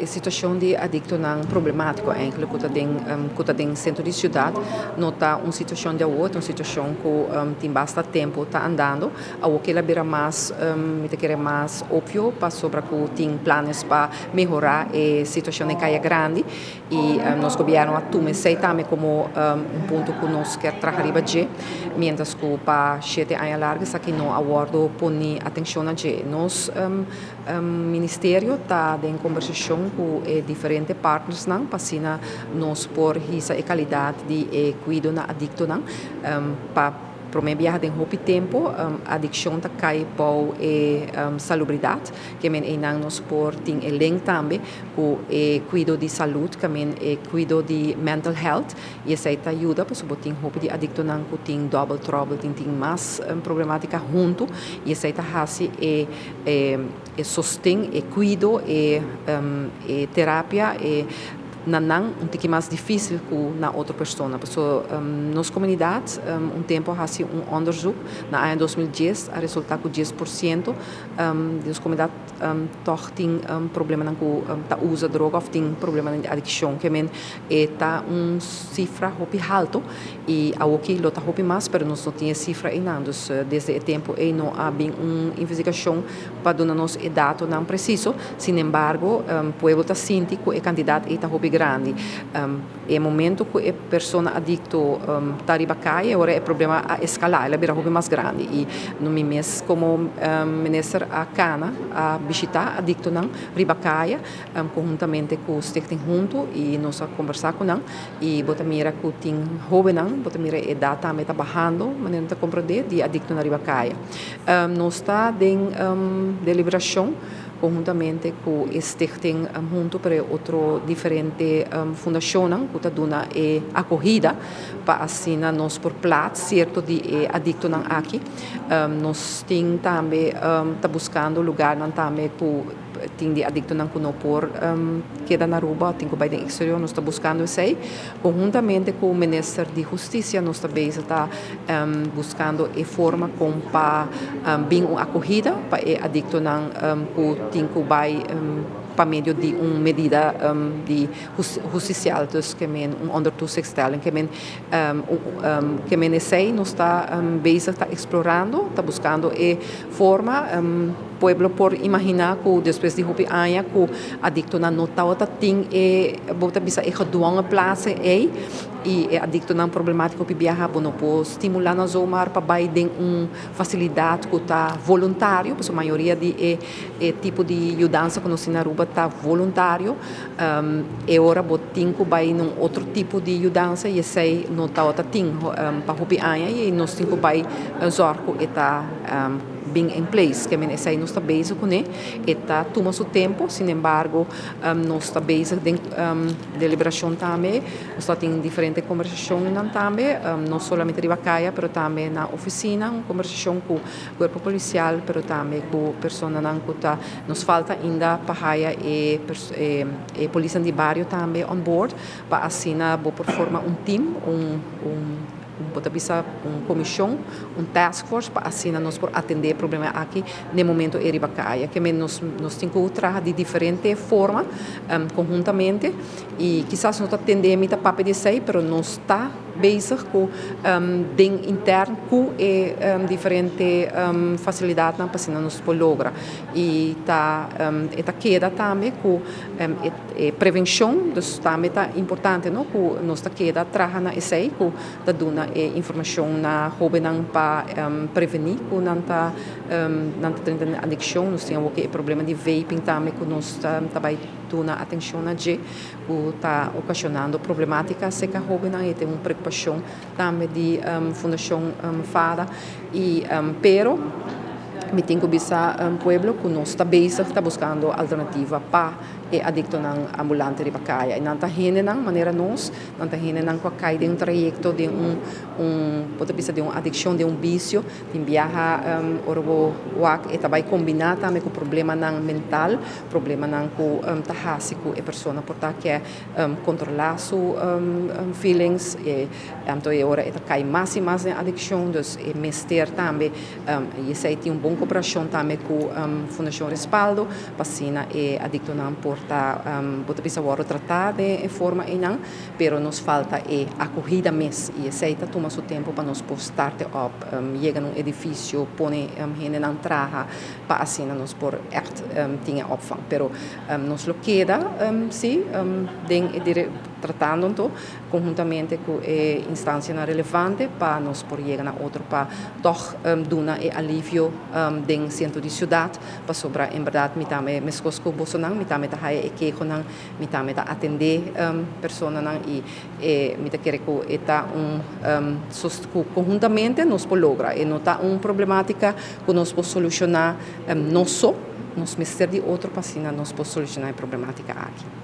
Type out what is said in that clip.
E situacion di adictonan problematico eigenlijk cu ta den centro di ciudad no ta un situacion di awo, un situacion cu tin basta tempo ta andando. Awo cu el a bira mas, mi ta kere, mas obvio pasobra cu tin planes pa mehora e situacion den Caya Grandi y nos gobierno a tuma esey tambe como un punto cu nos kier traha riba dje, mientras cu pa 7 aña largo esaki no a wordo poni atencion na dje. Nos ministerio ta den conversacion cu diferente partners nan pa asina nos por hisa e calidad di cuido na adictonan pa prome biaha den hopi tempo adiccion ta cay bou e salubridad, kiermen eynan nos por tin e link tambe cu e cuido di salud, kiermen e cuido di mental health, y esey ta yuda pasobra tin hopi di adictonan cu tin double trouble, tin mas problematica hunto, y esey ta hasi e sosten, e cuido, e terapia e na nan un tiki mas dificil cu na otro persona. So, nos comunidad, un tempo a haci un onderzoek, na aña 2010, a resulta cu 10% di nos comunidad toch tin problema cu ta usa droga of tin problema di adiccion, kiermen ta un cifra hopi halto y awoki lo ta hopi mas, pero nos no tin cifra ainda. Dus desde e tempo ey no a bin un investigacion pa duna nos e datonan preciso. Sin embargo, pueblo ta sinti cu e cantidad ta hopi grandi. E momento cu e persona adicto ta riba caya, ora e problema a escala, el a bira hopi mas grandi. Y no mi mes como minister a cana a bishita adictonan riba caya, conhuntamente cu Stichting Hunto, y nos a conversa cu nan y bo ta mira cu tin hobennan, bo ta mira e edad tambe ta bahando, manera ta comprende di adictonan riba caya. Nos ta den deliberacion conhuntamente cu Stichting Hunto, pero otro diferente fundacion cu ta duna e acogida pa asina nos por plaats cierto di e adictonan aki. Nos tin tambe ta buscando lugarnan tambe cu tin di adictonan cu no por keda na Aruba, tin cu bay den exterior, nos ta buscando esey. Conhuntamente cu Minister di Husticia, nos ta bezig ta buscando e forma con pa bin un acogida pa e adictonan cu tin cu bay pa medio di un medida di husticial, dus kiermen un ondertoezichtstelling, kiermen esey nos ta bezig ta explorando, ta buscando e forma. Pueblo por imagina cu despues di hopi aña cu adictonan no tabata tin e, bo ta bisa, e gedwongen plaatsen ey, y e adictonan problematico pi biaha bo no por stimula nan zomaar pa bay den un facilidad cu ta voluntario, pasobra mayoria di e tipo di yudansa cu nos tin na Aruba ta voluntario. E ora bo tin cu bay un otro tipo di yudansa y esey no tabata tin pa hopi aña y nos tin cu bay zorg cu e ta bin in place. Kiermen esey nos ta bezig cune, e ta tuma su tempo. Sin embargo, nos ta bezig den deliberacion tambe, nos ta tin diferente conversacionnan tambe, no solamente riba caya, pero tambe na oficina, un conversacion cu cuerpo policial, pero tambe cu personanan cu ta, nos falta ainda pa haya e polis di bario tambe on board, pa asina bo por forma un team, un bo ta bisa un comision, un task force, pa asina nos por atende e problema aki na momento ey riba caya. Kiermen nos tin cu traha di diferente forma, conhuntamente, y kisas no ta atende mi ta papia di esey, pero nos ta bezig cu den intern cu e diferente facilidadnan pa asina nos por logra. Y ta keda tambe cu e prevencion, dus tambe ta importante, no, cu nos ta keda traha na esey, cu ta duna e informacion na hobennan pa preveni cu nan ta den adiccion. Nos tin e problema di vaping tambe cu nos ta bay duna atencion na dje, cu ta ocasionando problematica cerca hobennan y tin un preocupacion tambe di Fundacion FADA y pero mi tin cu bisa pueblo cu nos ta bezig ta buscando alternativa pa e adictonan ambulante riba caya. Y nan ta hendenan manera nos, nan ta hendenan cu a cay den un trayecto di un, bo ta bisa, di un adiccion, di un vicio, tin biaha ora bo wak e ta bay combina tambe cu problemanan mental, problemanan cu ta hasi cu e persona por ta ke controla su feelings e anto e ora e ta cay mas y mas den adiccion, dus e mester tambe y esey tin un bon cooperacion tambe cu Fundacion Respaldo pa asina e adictonan por ta bo ta bisa wòrdu tratá den e forma einan, pero nos falta e akohida mes i esei ta tuma su tempu pa nos por start op, yega na un edifisio, pone hendenan traha pa asina nos por ègt tin e opvang. Pero nos lo keda sí den e tratando anto konhuntamente ku e instansianan relevante pa nos por yega na otro pa tòg duna e alivio den sentro di siudat, pasobra en bèrdat mi tambe meskos ku bosonan mi tambe ta haya e kehonan, mi tambe ta atendé personanan i e mi ta kere ku e ta un ku konhuntamente nos por logra. E no ta un problematika ku nos por solushoná nos so, nos mester di otro pa asina nos por solushoná e problematika aki.